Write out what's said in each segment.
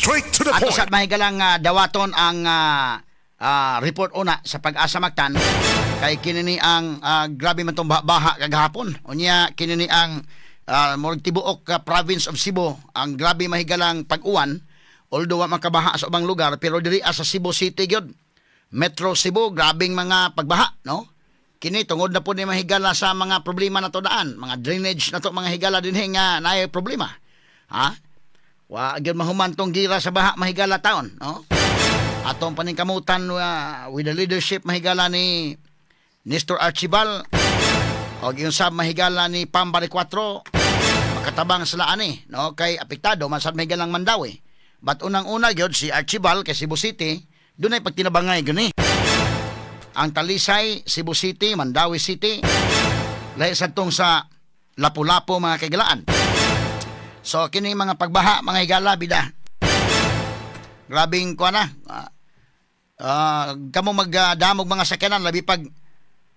Straight to the Ato point. sa mahigalang dawaton ang report una sa Pag-asa Mactan kay kini ni ang grabe man tong baha kagahapon. Unya kini ni ang murag tibuok province of Cebu ang grabe mahigalang pag-uwan, although wa makabaha sa ubang lugar, pero diri sa Cebu City gyud, Metro Cebu, grabing mga pagbaha, no? Kini tungod na po ni, mahigala, sa mga problema na to daan, mga drainage na to, mga higala, dinhi nga naay problema, ha. Wa gyud mahuman tong gira sa baha, mahigala, taon, no? Atong paningkamutan with the leadership, mahigala, ni Nestor Archibald o yung sa, mahigala, ni Pam Baricuatro, makatabang sila ani, no? Kay apektado man sad mahigalang Mandaue, but unang-una gyud si Archibald kay Cebu City dunay pagtinabangay gyud ni ang Talisay, Cebu City, Mandaue City, lahi sa tong sa Lapu-Lapu, mga kaigalaan. So kini mga pagbaha, mga higala, bida. Grabing kuan na. Kamo magdamog mga sakyanan, labi pag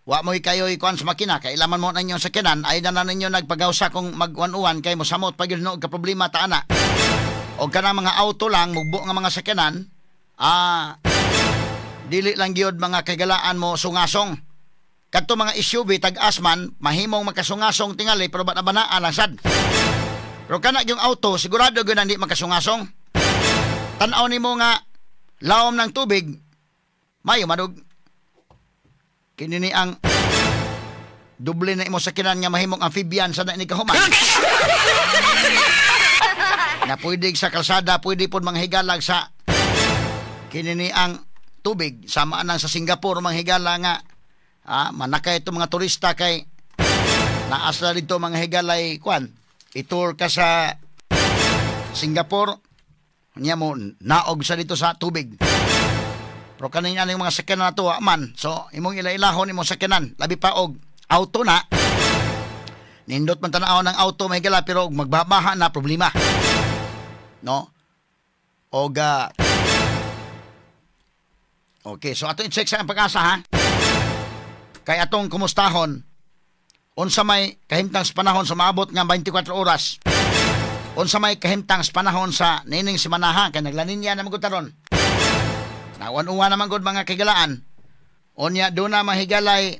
wa mo kayo ikuan sa makina kay ilaman mo na inyong sakyanan ay na ninyo nagpagawsa kung mag-uwan-uwan kay mosamot pag yun ka problema ta ana. O kana mga auto lang mugbo nga mga sakyanan, dili lang gyud, mga kaigalaan, mo sungasong. Kadto mga SUV tag-as man mahimong makasungasong tingali, pero ba na lang sad. Pero kana yung auto, sigurado gyud hindi makasungasong. Tan-aw nimo nga lawom ng tubig, mayo manog kini ni ang doble na imo sakyanan nga mahimong amphibian sa na ni kahuman. Na pwede sa kalsada, pwede pod mga higalag sa kini ni ang tubig. Sama nang sa Singapore, mga higala, nga manakay ito mga turista kay naasla dito, mga higalay, kwan i-tour ka sa Singapore niya mo naog sa dito sa tubig. Pero kanin yung mga sakyanan na to man, so imong ila-ilahon imong sakyanan, labi pa og auto na. Nindot man tanaw ng auto, may higala, pero og magbabaha na, problema, no? Og okay, so ato i-check sa ang Pag-asa, ha, kay atong kumustahon unsa may kahimtang sa panahon sa maabot nga 24 oras, unsa may kahimtang sa panahon sa nining semanaha kay nagla Niña naman gud taron. Nawan-uwa naman gud, mga kahigalaan. Unya do na, mahigalay,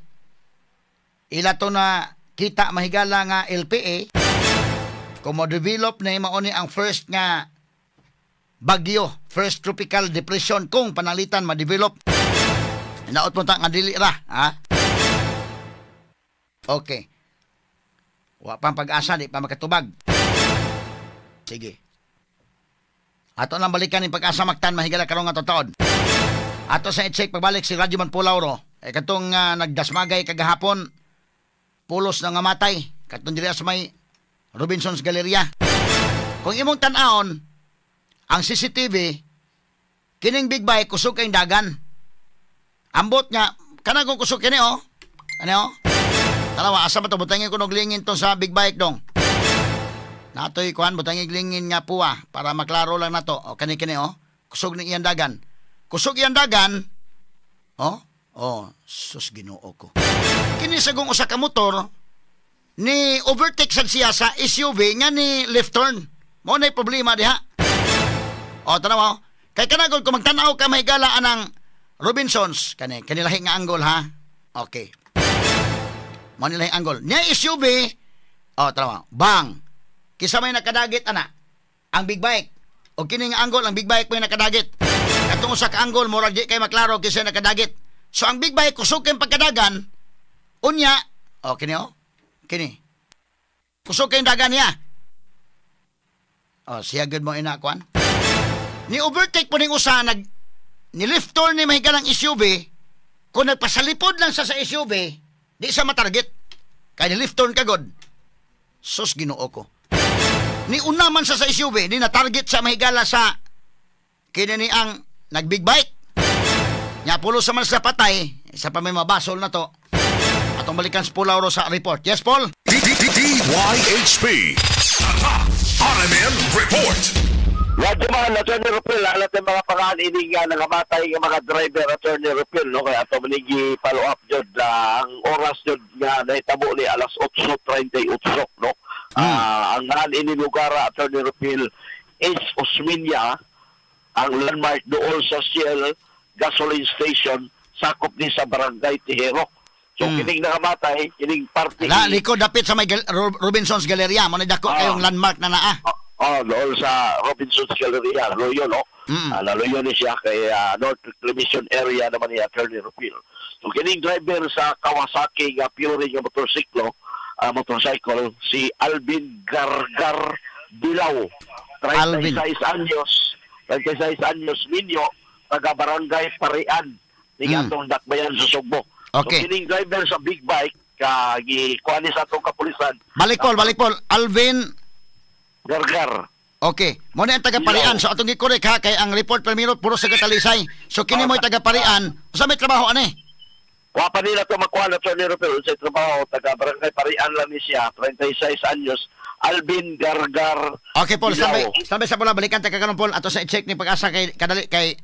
ila to na kita, mahigala, nga LPA kung mo-develop na mao ni ang first nga bagyo, first tropical depression kung panalitan ma-develop. Naot mo ta nga dili ra, ha? Okay. Wa pang Pag-asa, di pa makatubag. Sige. Ato lang balikan yung Pag-asa Mactan, mahigala, karong nga taon. Ato sa i-check pagbalik si Radyo Man Pulauro. Eh katong nagdasmagay kagahapon, pulos na nga matay. Katong diri sa may Robinson's Galleria. Kung imong tan-awon, ang CCTV, kining big bike kusog kay dagan. Ambot nga, kanang kung kusog kini oh. Ano oh? Tanawa, asa ba to? Butangin ko nog lingin to sa big bike dong. Natoy kuan, butangin lingin nga puwa para maklaro lang nato. O kani kini oh. Kusog ni iyang dagan. Kusog iyang dagan. Oh, oh, sus, Ginoo ko. Kini sagong usa ka motor ni overtake sad siya sa SUV nga ni left turn. Mo na problema diha. O tanawa. Oh. Kay kanagol kung magtan-aw ka, mahigala, anang Robinsons kani kani lahi nga angle, ha. Okay. Mo ni lahi angle. Niya SUV. Oh, tanawa. Bang. Kisa may nakadagit ana? Ang big bike. O kini nga angle, ang big bike may nakadagit. Katong usa ka angle, murag di kay maklaro kinsa nakadagit. So ang big bike kusog kay pagkadagan. Unya, oh kini oh. Kini. Kusog kay dagan niya. Oh, siya gud mo ina kuan. Ni overtake po ning usa nag ni left turn ni mahigalang SUV. Kung nagpasalipod lang sa SUV, di sa matarget. Kay ni left turn kagod. Sus, Ginoo ko. Ni una man sa SUV, ni na-target sa, mahigala, sa kini ni ang nag big bike. Nya pulo sa man sa patay, isa pa may mabasol na to. Atong balikan si Paul Lauro sa report. Yes, Paul? DYHP. RMN Report. Radyo man, Attorney Rupil, alat yung mga pangalan ini nga nangamatay nga mga driver, Attorney Rupil, no? Kaya ato manigi follow up jud ang oras jud nga nahitabo ni alas 8:38, no? Ang ngan ini lugar, Attorney Rupil, is Osmeña, Ang landmark dool sa Shell gasoline station, sakop ni sa Barangay Tihero. So kining nakamatay, kining party La, liko dapit sa may Robinson's Galleria, mo ni dako kayong landmark na naa. Oh, dool sa Robinson's Galleria, Luyo, no? Naluyo ni siya kay North Reclamation Area naman ni Attorney Rupil. So kining driver sa Kawasaki nga Fury nga motorsiklo, motorcycle, si Alvin Gargar Bilao, Alvin. 36 anyos, 36 anyos, minyo, taga Barangay Parian, ni atong Dakbayan sa Sugbo. So kining driver sa big bike, gikuha ni sa atong kapulisan. Balik Paul, balik Paul. Alvin Gargar. Okay. Mo ni ang taga-Parian. So atong gi-correct ha kay ang report primero puro sa Talisay. So kini mo'y taga-Parian. Usa may trabaho ani? Wa pa nila to makuha na, Attorney Rupil, sa trabaho, taga Barangay Parian lang ni siya, 36 anyos, Alvin Gargar. Okay Paul, standby, Bilao. Standby sa pula, balikan ta karon, Paul, ato sa i-check ni Pag-asa kay kadali kay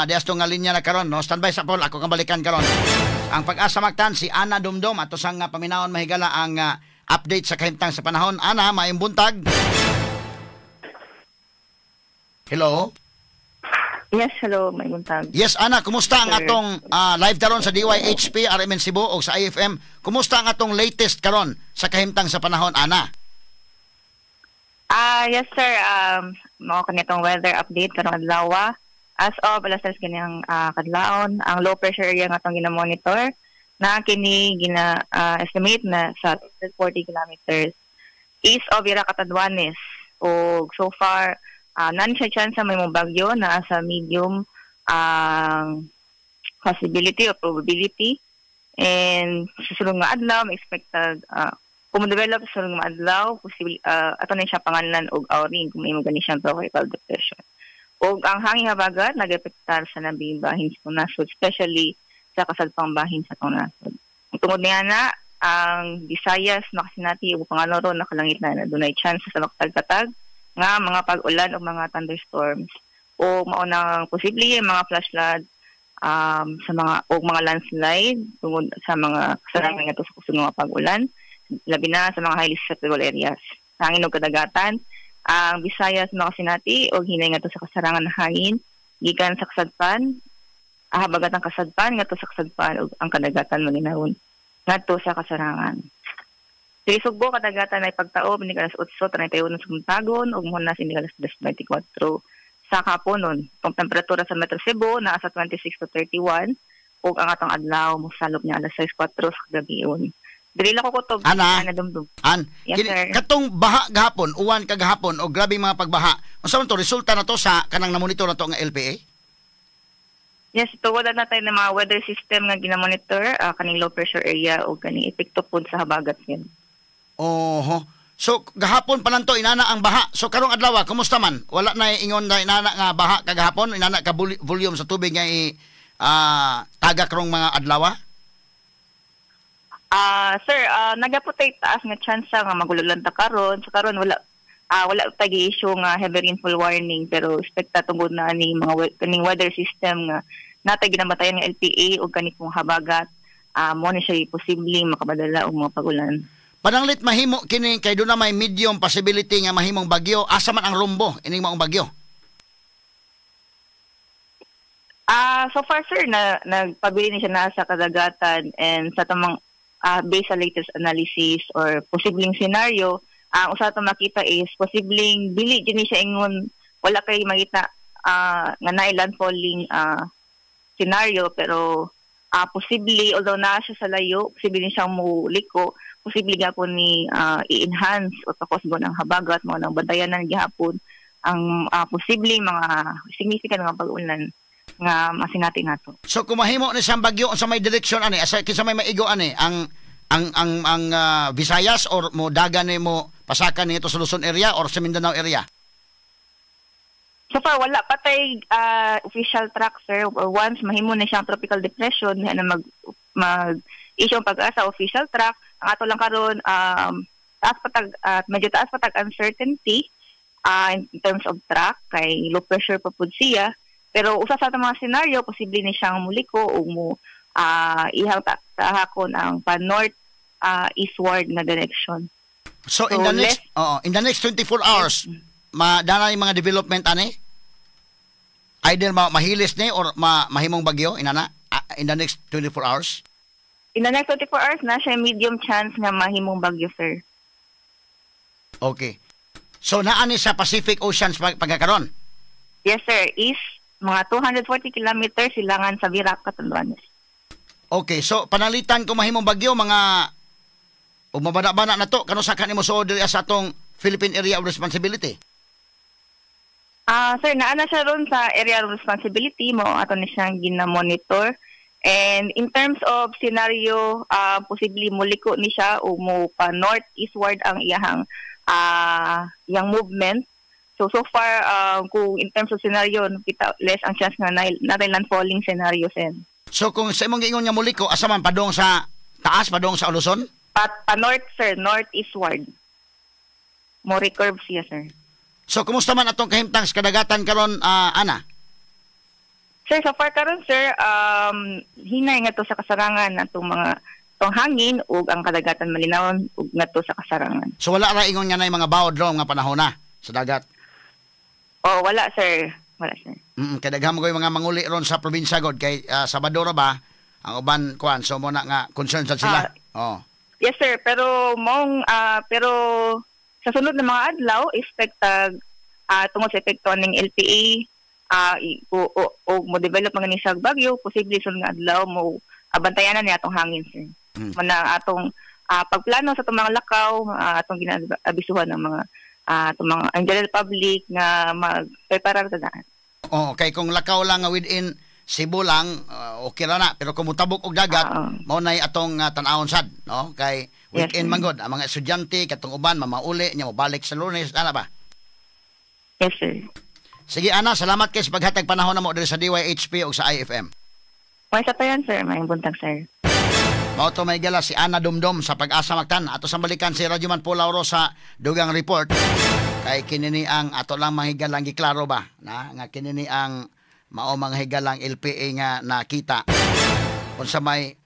di asto nga linya na karon, no. Standby sa Paul, ako kang balikan karon. Ang Pag-asa Mactan, si Ana Dumdum, ato sang paminawon, mahigala, ang update sa kahimtang sa panahon. Ana, maayong buntag. Hello. Yes, hello, may buntag. Yes, Ana, kumusta ang Sir. atong live karon sa DYHP, RMN Cebu o sa IFM? Kumusta ang atong latest karon sa kahimtang sa panahon, Ana? Yes sir, mao kanitong weather update karong adlaw. As of alas 3 kaniyang kadlawon, ang low pressure area nga atong gina-monitor na kini gina estimate na sa 40 kilometers east of Ira, Catanduanes. O so far, none siya chance sa may mong bagyo na sa medium ang possibility or probability. And sa sulong nga adlaw, may expected kung develop sa sulong nga adlaw, posible ato na siya pangalan og Auring kung may gani siyang tropical depression. Og ang hangin nga bagat nag-epektar sa nabing bahin sa atong nasod, especially sa kasadpang bahin sa atong nasod. Ang tungod niya na, ang Visayas, makasinati ug Panganoro nakalangit na dunay chance sa makatag-katag nga mga pag-ulan o mga thunderstorms o mao nang posible ang mga flash flood sa mga o mga landslide tungod sa mga kasarangan nga sa kusog nga pag-ulan, labi na sa mga highly susceptible areas. Sa hangin ug kadagatan, ang Visayas makasinati og hinay ngadto sa kasarangan ng hangin gikan sa kasadpan, habagat ang kasadpan ngadto sa kasadpan ug ang kadagatan maginahon ngadto sa kasarangan. Sa Sugbo, kadagatan ay pagtaob ni alas 8:31 sa buntagon ug muhunas ini alas 3:24 sa kaponon. Ang temperatura sa Metro Cebu naa sa 26 to 31 ug ang atong adlaw mosalop niya alas 6:04 sa gabion. Dili lang ko kutob. Ana? Ana Dumdum. An, Yes, kini, sir. katong baha gahapon, uwan kagahapon o grabe mga pagbaha. Unsa man to resulta na to sa kanang namonitor na to nga LPA? Yes, tungod na tayo ng mga weather system nga ginamonitor, kaning low pressure area o kaning epekto pod sa habagat yun. Oho. So gahapon pa lang to inana ang baha. So karong adlaw, kumusta man? Wala na ingon na inana nga baha kagahapon, inana ka volume sa tubig nga i tagak karong mga adlaw? Sir, nagaputay taas nga chance nga magululan ta karon. Sa karon wala wala tay issue nga heavy rainfall warning, pero expecta tungod na ani mga kaning weather system nga natay ginabatayan nga LPA o kani kung habagat, mo ni siya posibleng makabadala og mga pagulan. Pananglit mahimo kini kay doon na may medium possibility nga mahimong bagyo, asa man ang rumbo ining maong bagyo? So far sir, na nagpabili ni siya na sa kadagatan and sa tamang based sa latest analysis or posibleng scenario, ang usa atong makita is posibleng dili jud ni siya ingon wala kay makita nga naay landfalling scenario, pero posible, although naa siya sa layo, posible ni siyang muliko, posible gapon ni i-enhance o takos ang habagat mo nang bantayanan gihapon ang posibleng mga significant nga pag-ulan nga masinati nato. So kung mahimo ni siyang bagyo, sa may direksyon ani, asa kinsa may maigo ani, ang Visayas or mo dagan ni mo pasakan ni ito sa Luzon area or sa Mindanao area? So far wala pa tay official track, sir. Once mahimo na siyang tropical depression na mag mag issue ang Pag-asa official track. Ang ato lang karon, taas pa tag medyo taas pa tag uncertainty in terms of track kay low pressure pa pud siya. Pero usa sa atong mga scenario, posible ni siyang muliko o mo ihang tahakon ang pa north eastward na direction. So, in So, the next oo, in the next 24 hours, madana yung mga development ani? Either mahilis ni or mahimong bagyo inana in the next 24 hours. In the next 24 hours na siya medium chance nga mahimong bagyo, sir. Okay. So naa ni sa Pacific Ocean pagkakaron. Yes, sir. Is mga 240 kilometers silangan sa Virac, Catanduanes. Okay, so panalitan kung mahimong bagyo mga ug mabana-bana na to kano sa kanimo suod diri sa atong Philippine Area of Responsibility. Ah, sir, naa na siya ron sa area of responsibility mo ato ni siyang gina-monitor. And in terms of scenario, posibleng muliko ni siya o mo pa north-eastward ang iyahang iyang movement. So so far, kung in terms of scenario, kita less ang chance nga na landfalling scenario, sen. So kung sa imong giingon nga muliko, asa man, padong sa taas, padong sa Luzon? Pa north, sir, north-eastward. Mo recurve siya, sir. So kumusta man atong kahimtang sa kadagatan karon, Ana? Sir, so far karon, sir, hinay nga to sa kasarangan atong mga tong hangin ug ang kadagatan malinawon ug ngadto sa kasarangan. So wala ra ingon nga nay mga bawod ro nga panahon na sa dagat? Oh, wala, sir. Wala, sir. Kay daghan mo mga manguli ron sa probinsya god kay Sabado ra ba ang uban kuan, so mo na nga concern sad sila. Oh. Yes, sir, pero mong pero sa sunod na mga adlaw expect tag tungod sa epekto ning LPA o mo develop mga ni siya bagyo, posible sunod nga adlaw mo bantayanan niya atong hangin, sir. Muna ang atong pagplano sa atong mga lakaw, atong ginaabisuhan ng mga atong mga ang general public nga magpreparar sa daan. Oh, kay kung lakaw lang nga within Cebu lang, okay ra na, pero kung mutabok og dagat, mao nay atong tan-awon sad, no? Kay weekend Yes, sir. man gud ang mga estudyante katong uban mamauli nya mobalik sa Lunes ana ba? Yes, sir. Sige, Ana, salamat kay sa paghatag panahon namo diri sa DYHP ug sa IFM. May sa yan, sir. May buntag, sir. Mao to, may gala si Ana Dumdum sa Pag-asa Mactan. Ato sa balikan si Radyoman Paul Lauro sa dugang report. Kay kinini ang ato lang mahigalang giklaro ba na nga kinini ang mao mga higalang LPA nga nakita. Unsa may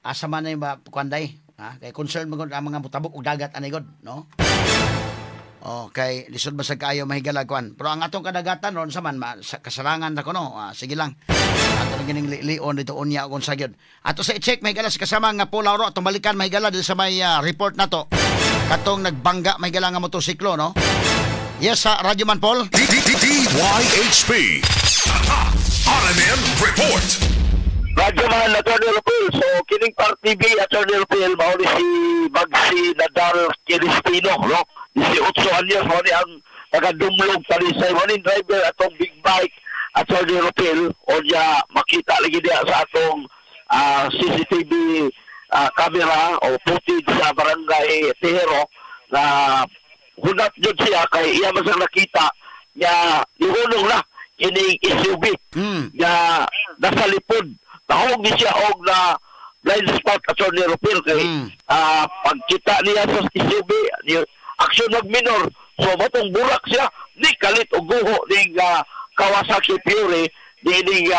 asa man na ba kuanday ha, kay concern man gud ang mga mutabok og dagat ani gud, no? Oh, kay lisod ba sa kaayo mahigala kuan. Pero ang atong kadagatan ron sa man sa kasarangan na kuno. Ah, sige lang. Ato na gining lion dito unya kung sa gyud. Ato sa i-check, mahigala, sa kasama nga Paul Lauro, atong balikan, mahigala, dito sa may report nato. Katong nagbangga, mahigala, nga motorsiklo, no? Yes, sa Radyo Man Paul. D D D DYHP. RMN Report. Radyo man, Attorney Rupil. So, kining Party B, Attorney Rupil, mao ni si Magsi Nadal Cristino, no? 18 anyos, mao ni ang taga-Dumlog, Talisay. Mao ni driver atong big bike, Attorney Rupil. O niya, makita lagi diya sa atong CCTV camera o footage sa barangay Tejero na hunat yun siya kay iya man siyang nakita nga ihunong na kining SUV nga nasa lipod. Nahog ni siya og na blind spot, Attorney Rupil, kay pagkita niya sa SUV ni aksyon og minor, so matong burak siya ni kalit og guho ning Kawasaki Fury ni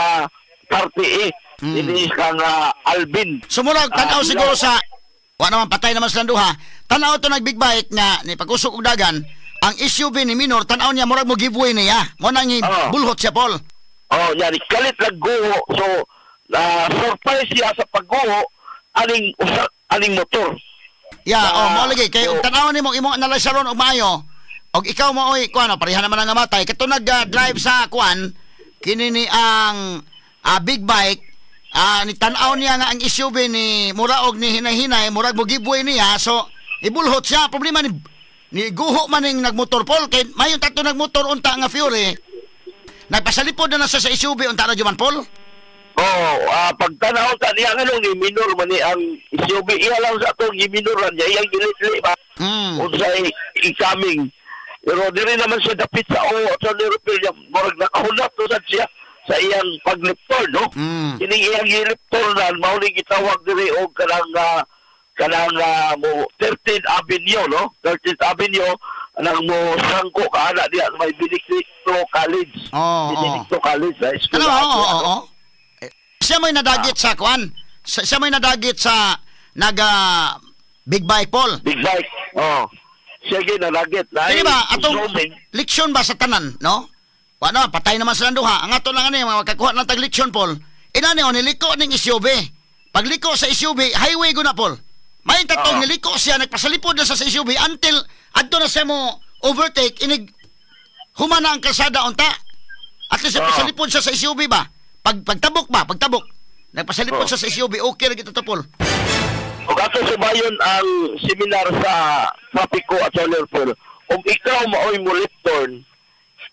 Party A ini kang Alvin. Sumurag tan-aw siguro sa wa naman patay naman silang duha. Tan-aw to nag big bike nga ni pagkusog og dagan ang SUV ni minor, tan-aw niya murag mo giveaway niya. Mo nang bulhot siya, Paul. Oh, nya ni kalit lang guho. So, na surprise siya sa pagguho aning usa aning motor. Ya, oh, mo lagi kay og tan-aw nimo imong analyze ron og maayo. Og ikaw mo oy kuan, pareha naman ang matay kato nag drive sa kuan kini ni ang big bike, ni tan-aw niya nga ang SUV ni mura og ni hinay-hinay, murag mo giveaway niya, so ibulhot siya. Problema ni ni guho man ning nagmotor, Paul, kay mayon tatlo nagmotor unta nga Fury nagpasalipod na na siya sa SUV unta na man, Paul. Oh, pagtanaw ta niya nganong ni minor man ni ang SUV, iya lang sa atong giminoran niya, iyang gilitli ba unsay incoming. Pero diri naman siya dapit sa o sa ni Rupil niya, murag nakahunat to sad siya sa iyang pagliptor, no? Kining iyang giliptornan mao ni gitawag diri og kanang mo 13th Avenue, no? 13th Avenue nang mo sangko ka ana diya sa may Benedicto College. Benedicto College sa eskwela. Ano, oo. Eh, siya may nadagit sa kuan. Siya may nadagit sa naga big bike, Paul. Big bike. Oh. Sige, nalagit. Kini ba atong zooming. leksyon ba sa tanan, no? Wa Wala, patay naman silang duha. Ang ato lang ani, mga makakuha ng tag leksyon, Paul. Inani, o, niliko ning SUV. Pagliko sa SUV, highway guna, Paul. May tatong niliko siya, nagpasalipod na sa SUV until adto na siya mo overtake, inig humana ang kalsada unta. At least nagpasalipod siya sa SUV ba? Pagtabok ba? Pagtabok. Nagpasalipod siya sa SUV, okay ra gito to, Paul. Ug ato subayon ang seminar sa trapiko at sa Liverpool. Kung ikaw maoy mo left turn,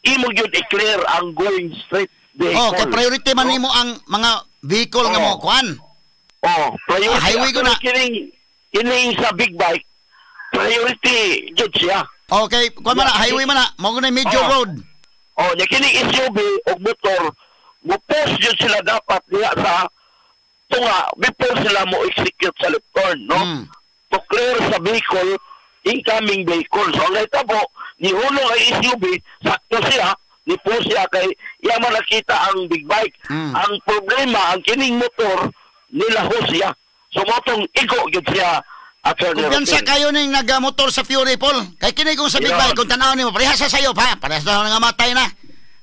imo gyud i-clear ang going straight vehicle. Oh, kay priority man No? nimo ang mga vehicle nga mo kuan. Oh, priority. Ah, highway ko na. Kining, kining sa big bike, priority gyud siya. Okay, kuan man na, highway man na, mao na major road. Oh, nya kining SUV og motor, mo post gyud sila dapat diha sa tunga before sila mo execute sa left turn, no? To clear sa vehicle, incoming vehicle. So ang nahitabo, nihulong ang SUV, sakto siya, ni post siya kay iya man nakita ang big bike. Ang problema, ang kining motor, nilaho siya. So motong igo gyud siya, Attorney Kumpiyansa Rufil. kayo ning nagamotor sa Fury, Paul. Kay kini kung sa big bike, kung tan-aw nimo, pareha sa sayo pa, parehas na nga matay na.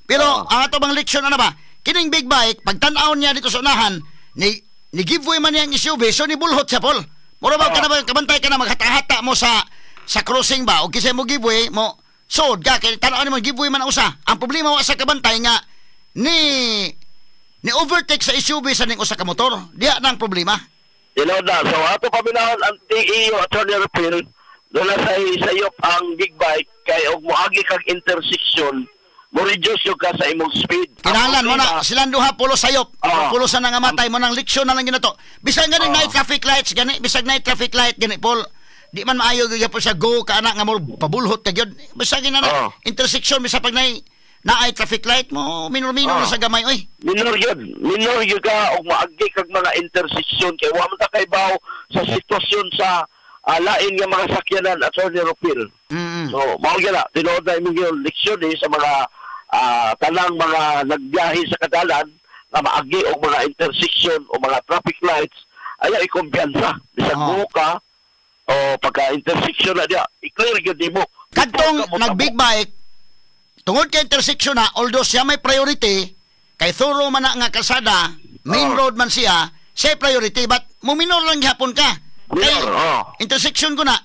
Pero ang ato bang leksyon ano ba? Kining big bike, pag tan-aw niya dito sa unahan, ni giveaway man niya ang SUV, so ni bulhot siya, Paul. Mura ba ka na ba, kabantay ka na maghata-hata mo sa crossing ba o kisay mo giveaway mo sod ka kay tan-aw nimo giveaway man ang usa. Ang problema wa sa kabantay nga ni overtake sa SUV sa ning usa ka motor. Diha na ang problema. Ilaw na. So ato paminahon ang TEU, Attorney Rufil, doon na sa sayop ang big bike kay og moagi kag intersection, mo reduce yung ka sa imong speed. Ang Kinahanglan mo na problema- silang duha pulo sayop. Pulo sa nangamatay mo nang leksyon na lang ginato. Bisag gani night traffic lights gani, bisag night traffic light gani, Paul. Di man maayo gyapon sa go ka ana nga mo pabulhot ka gyud. Bisag gina na intersection bisag pag nay naay traffic light mo minor-minor na sa gamay oy. Minor yun. Minor yun ka og maagi kag mga intersection kay wa man ta kaybaw sa sitwasyon sa lain nga mga sakyanan, Attorney Rufil. So, mao gyud na tinuod na imong gyud leksyon eh, sa mga tanang mga nagbiyahe sa kadalan nga maagi og mga intersection o mga traffic lights, ayaw ikumpiyansa. Bisag buo ka o pagka intersection na diya, i-clear gyud nimo. Kadtong Before ka mo nag-big bike tungod kay intersection na, although siya may priority kay thorough man na nga kalsada, main road man siya, siya priority but muminor lang gihapon ka. Kay Minor, oo. intersection ko na.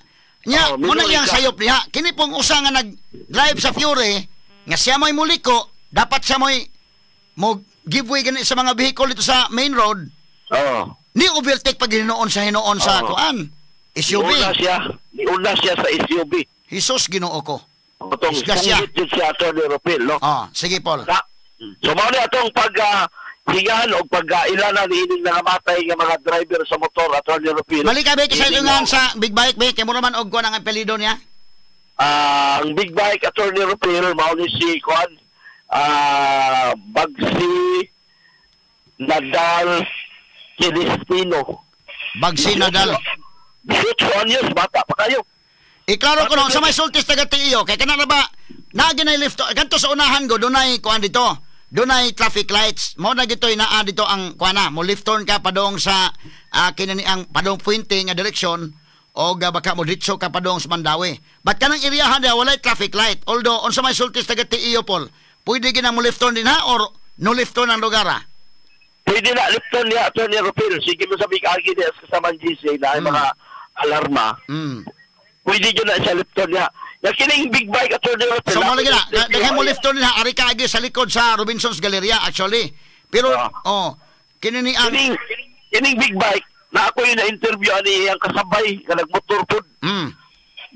Nya, Oo, mo na minor iyang ka. sayop niya. Kini pong usa nga nag-drive sa Fury, nga siya mo'y muliko, dapat siya mo'y mo giveaway gani sa mga vehicle dito sa main road. Ni overtake pag hinuon sa hinuon sa kuan. SUV. Niuna siya, niuna siya sa SUV. Jesus Ginoo ko. Atong Disgrasya. sunggit yun siya, Attorney Rufil, no? Sige, Paul. Na, so mao ni atong pag hingahan o pag ilana ni ining nangamatay nga mga driver sa motor, Attorney Rufil. Mali ka ba kasi Ining nga sa big bike ba kay mo naman og kuan ang apelyido niya? Ang big bike, Attorney Rufil, mao ni si kuan Bagsi Nadal Celestino. Bagsi Nadal. 18 anyos, bata pa kayo. Iklaro ko no, sa may sultis taga tiyo, kay kana na ba, naagi na lift, kanto sa unahan ko, dunay kuan dito, dunay traffic lights, mo na gito'y naa dito ang kuan na, mo left turn ka padong sa kinani ang padong Puente nga direksyon, o baka mo ditso ka padong sa Mandaue. But kanang iriyahan diha walay traffic light. Although unsa may sultis taga tiyo, Paul, pwede gina mo left turn din ha or no left turn ang lugar ha? Pwede na left turn niya, Attorney Rufil. Sige mo sa big agi niya sa kasaman GC na ay mga alarma. Pwede yun na sa left turn niya. Ya kining big bike, Attorney Rufil. So mo lagi na, daghan mo left turn ha, ari ka agi sa likod sa Robinson's Galleria actually. Pero oh, kini ni ang kining big bike na ako yung na-interview ani iyang kasabay nga nagmotor pod.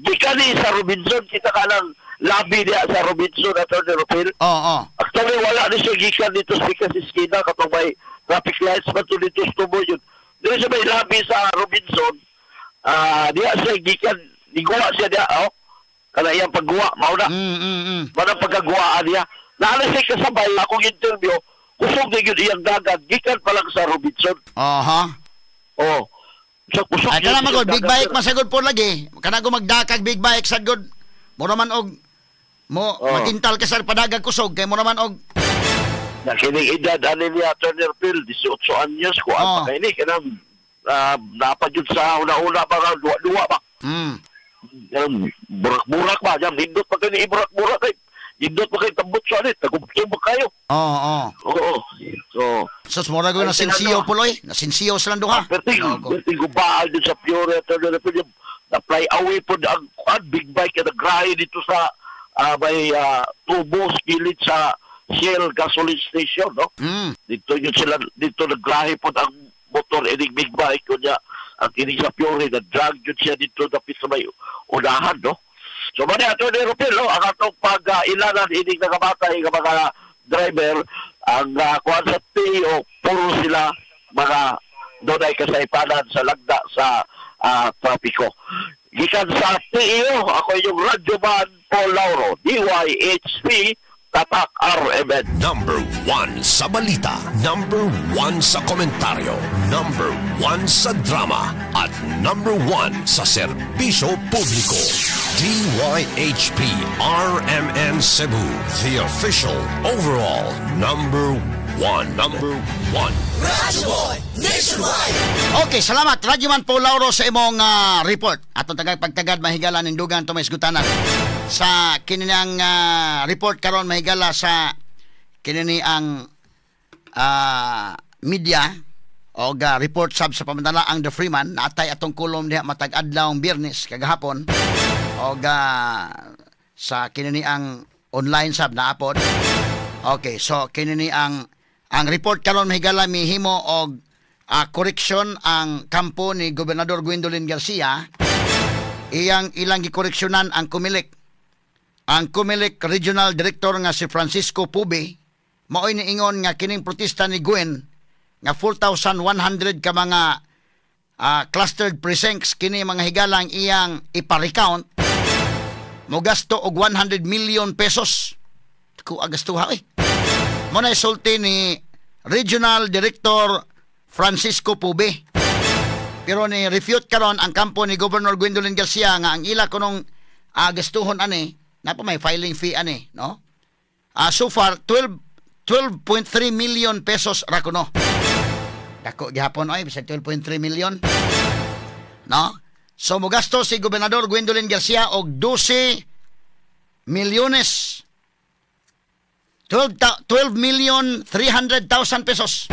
Gikan ni sa Robinson, kita ka lang labi niya sa Robinson, Attorney Rufil. Oo. Actually wala ni siya gikan dito sa Pikas Iskina katong may traffic lights man to dito sa tubo yun. Dito siya may labi sa Robinson. Diya siya gikan, niguwa siya diya, oh. Kana iyang pagguwa, mao na. Mao na pagkaguwaan niya. Naala siya kasabay akong interview, kusog na yun iyang dagat, gikan pa lang sa Robinson. Oh. So, kusog Ay, kana yun magod, iyang big dagat, bike sir. masagod po lagi. Kana ko magdakag big bike sad gud. Mura man og mo matintal ka sa padagag kusog kay mura man og Na kining edad ani niya, Attorney Phil, 18 anyos ko pa kay ni kanang napad yun sa una-una pa nga duwa-duwa pa. Kanang burak-burak ba, jam hindot pa kini iburak-burak kay Nindot pa kayo tambutso ani, tagubto ba kayo? Oo, oo. Oo. So, Sus, mura ko Ay, nasinsiyo sila, no? puloy. Nasinsiyo silang duha. Perting, perting gubaal din sa Fiore, Attorney Rupil, yung na-fly away po ang big bike na nagrahe dito sa may tubos gilid sa Shell gasoline station, no? Dito yun sila, dito naggrahe po ang motor ining big bike kunya ang ining sa Fiore, nag-drag yun siya dito dapit sa may unahan, no? So, mani, Attorney Rupil, no? Ang atong pag-ilanan ining nakamatay nga mga driver, ang kuan sa TO, puro sila mga dunay kasaypanan sa lagda sa trapiko. Gikan sa TEO, ako yung Radyo Man Paul Lauro, DYHP, Tatak RMN. Number 1 sa balita, number 1 sa komentaryo, number 1 sa drama, at number 1 sa serbisyo publiko. DYHP RMN Cebu, the official overall number 1. Number 1. Okay, salamat Radyoman Paul Lauro sa imong report. Atong tagag pagtagad mahigala nindugan to may isgutanan. Sa kininang report karon mahigala sa kinini ang media o report sab sa pamantala ang The Freeman naatay atong kulom diha matag adlaw Biyernes kagahapon og sa kinini ang online sab naapod. Okay, so kinini ang report karon mahigala mihimo og koreksyon ang kampo ni Gobernador Gwendolyn Garcia. Iyang ilang gikoreksyonan ang Comelec. Ang Comelec Regional Director nga si Francisco Pube maoy niingon nga kining protesta ni Gwen nga 4,100 ka mga clustered precincts kini mga higalang iyang ipa-recount mogasto og 100 million pesos. Ku agastuha eh. Mo na isulti ni Regional Director Francisco Pube. Pero ni refute karon ang kampo ni Governor Gwendolyn Garcia nga ang ila kunong gastuhon ani, napa may filing fee ani, no? So far 12.3 million pesos ra kuno. Dako gihapon oy, bisag 12.3 million. No? So mogasto si Gobernador Gwendolyn Garcia og 12 milyones. 12,300,000 pesos.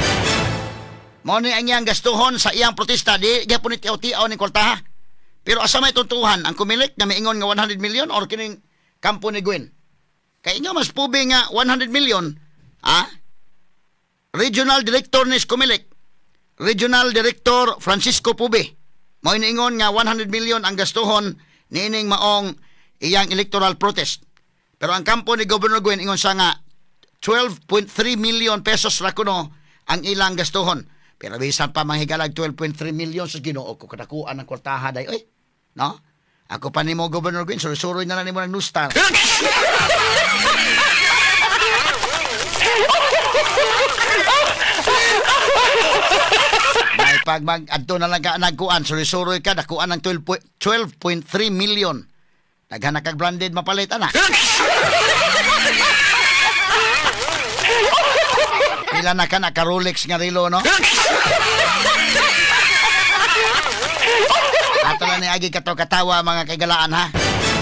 Mao ni ang iyang gastuhon sa iyang protesta, di gyapon ni tiaw-tiaw ni kwartaha. Pero asa may tuntuhan ang Comelec nga miingon nga 100 million or kining kampo ni Gwen? Kay inyo mas pubi nga 100 million, Regional Director ni Comelec, Regional Director Francisco Pube, mao niingon nga 100 million ang gastuhon niining maong iyang electoral protest. Pero ang kampo ni Governor Gwen ingon siya nga 12.3 million pesos ra kuno ang ilang gastuhon. Pero bisan pa manghigalag 12.3 million sa Ginoo ko kadakuan ang kwartaha day oy. No? Ako pa nimo Governor Gwen, suroy na lang nimo ng Nustar. May pag mag adto na lang ka nagkuan, suroy ka dakuan ng 12.3 million. Daghan na kag branded mapalit ana. Pila na ka naka Rolex nga relo, no? Ato na ni agi kato katawa mga kaigalaan ha.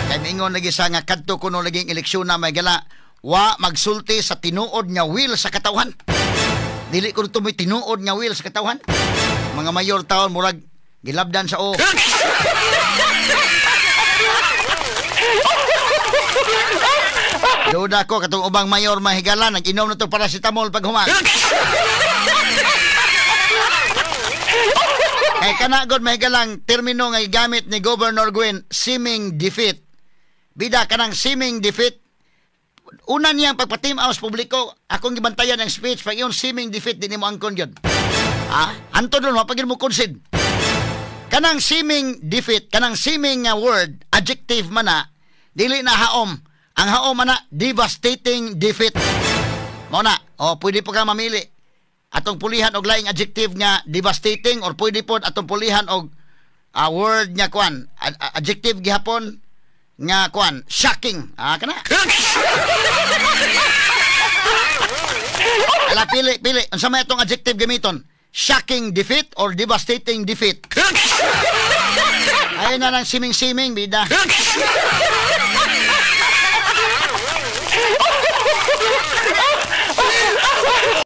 Kay miingon lagi sa nga kadto kuno laging eleksyon na may gala wa magsulti sa tinuod nga will sa katawhan. Dili kuno tumoy tinuod nga will sa katawhan. Mga mayor taon murag gilabdan sa o. Duda ko katong ubang mayor mahigala nag-inom na to paracetamol pag human. Kay kana god mahigalang termino nga gigamit ni Governor Gwen, seeming defeat. Bida kanang seeming defeat. Una niyang pagpatim-aw sa publiko, akong gibantayan ang speech pag iyon seeming defeat di nimo angkon gyud. Anto doon mapagin mo concede. Kanang seeming defeat, kanang seeming nga word, adjective man na, dili na haom. Ang haom man na, devastating defeat. Mao na, o pwede po ka mamili. Atong pulihan og laing adjective nga devastating or pwede po atong pulihan og word nga kuan, adjective gihapon nga kuan, shocking. Kana. Ala pili, pili. Unsa may atong adjective gamiton? Shocking defeat or devastating defeat? Ayun na lang siming-siming, bida.